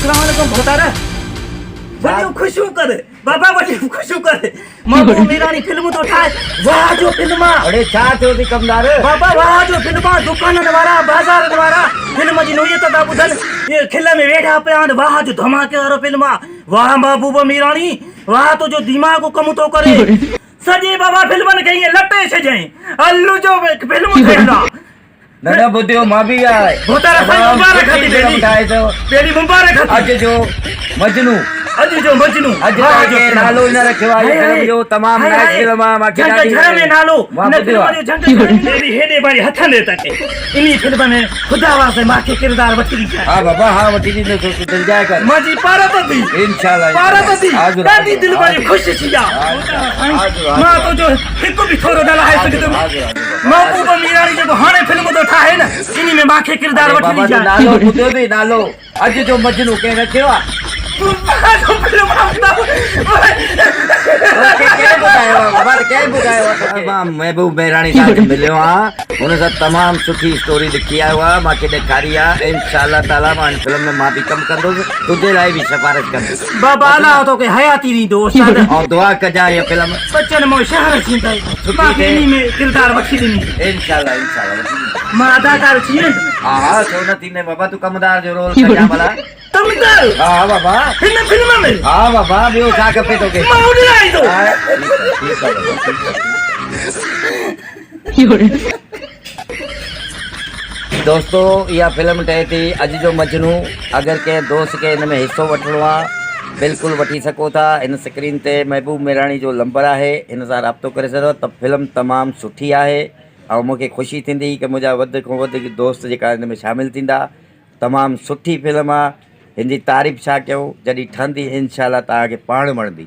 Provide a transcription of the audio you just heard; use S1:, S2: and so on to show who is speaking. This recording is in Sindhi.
S1: اسلام عليڪم ڀوتار وڏيون خوشيون ڪر بابا وڏيون خوشيون ڪر محبوب ميراڻي فلم ٿو ٺاهي واهه جو فلم آ.
S2: اڙي ڇا ٿيو ٿي ڪمدار.
S1: بابا واهه جو فلم آ دڪانن وارا بازارن وارا فلم جي نوعيت ٿا ٻڌن اهي کل ۾ ويڙها پيا آهن واهه جو ڌماڪي وارو فلم آ واهه محبوب ميراڻي واهه تنهنجو دماغ ڪم ٿو ڪري سڄي بابا فلمن کي ائين لٽي ڇڏيائين الو جو فلم ٺهيل آ.
S2: نه نه ٻڌيو مان به اها آهي.
S1: ڀوتارا سائين مبارڪ هٿي ٻيلي ٻيلي مبارڪ هٿي.
S2: اڄ جو مجنون.
S1: اڄ جو مجنون.
S2: اڄ تائين ڪنهن نالو ئي نه رکيو آهي هي فلم جو تمام نائس فلم آهي مان کي
S1: ڏاڍي جهنگ ۾ نالو هن فلم جو جهنگ ٻيلي هيڏي ڀاري هٿن ڏي تڪي انهي فلم ۾ خدا واسطي مان کي ڪردار وٺي ڏجانء.
S2: ها بابا ها وٺي ڏيندس تون دلجاء ڪر.
S1: مان جي پارت ٿي.
S2: انشاء الله
S1: پارت ٿي ڏاڍي دل ڀاري خوش ٿي آ. مان تنهنجو هڪ به ٿورو نه لاهي سگهندم. محبوب ميراڻي جيڪو هاڻي فلم ٿو ٺاهي نه انهي ۾ مانکي ڪردار وٺي ڏجانء.
S2: نالو ٻڌو اٿئي نالو اڄ جو مجنون ڪنهن رکيو آ. ڪنهن ٻڌايو آ بابا ڪنهن ٻڌايو آ. مان محبوب ميراڻي صاحب کي مليو آهيان هن سان تمام سٺي اسٽوري لکي آيو آ مانکي ڏيکاري آ انشاء الله تعالي مان هن فلم ۾ مان به ڪم ڪندس تنهنجي لاء به سفارش ڪندس.
S1: بابا الله توکي حياتي ڏيندو استاد.
S2: ۽ دعا ڪجان هيء فلم.
S1: ٻچن مون شهر ٿيندئي. مان کي انهي ۾ ڪردار وٺي ڏني.
S2: انشاء الله انشاء الله وٺي ڏيندس.
S1: مان اداڪار ٿي ويندم.
S2: ها ها ڇو نه ٿيندين بابا تون ڪمدار جو رول ڪجان ڀلا.
S1: ڪمدار؟
S2: ها ها بابا.
S1: هن فلم ۾؟
S2: ها بابا ٻيو ڇا کپي توکي.
S1: مان اڏرائيندو.
S2: ها ٺيڪ آ بابا ٺيڪ آ ٺيڪ آ. دوستو اها فلم ٺهي ٿي اڄ جو مجنون اگر ڪنهن دوست کي ان ۾ حصو وٺڻو آ بلڪل وٺي سگهو ٿا هن سڪرين تي محبوب ميراڻي جو لمبر آهي هن سان رابطو ڪري سگهو ٿا ته فلم تمام سٺي آهي ۽ مون کي خوشي ٿيندي ڪه منهنجا وڌ کان وڌ دوست جيڪا هن ۾ شامل ٿيندا تمام سٺي فلم آ هن جي تعريف ڇا ڪيون جڏهن ٺهندي انشاء الله توهان کي پاڻ وڻندي.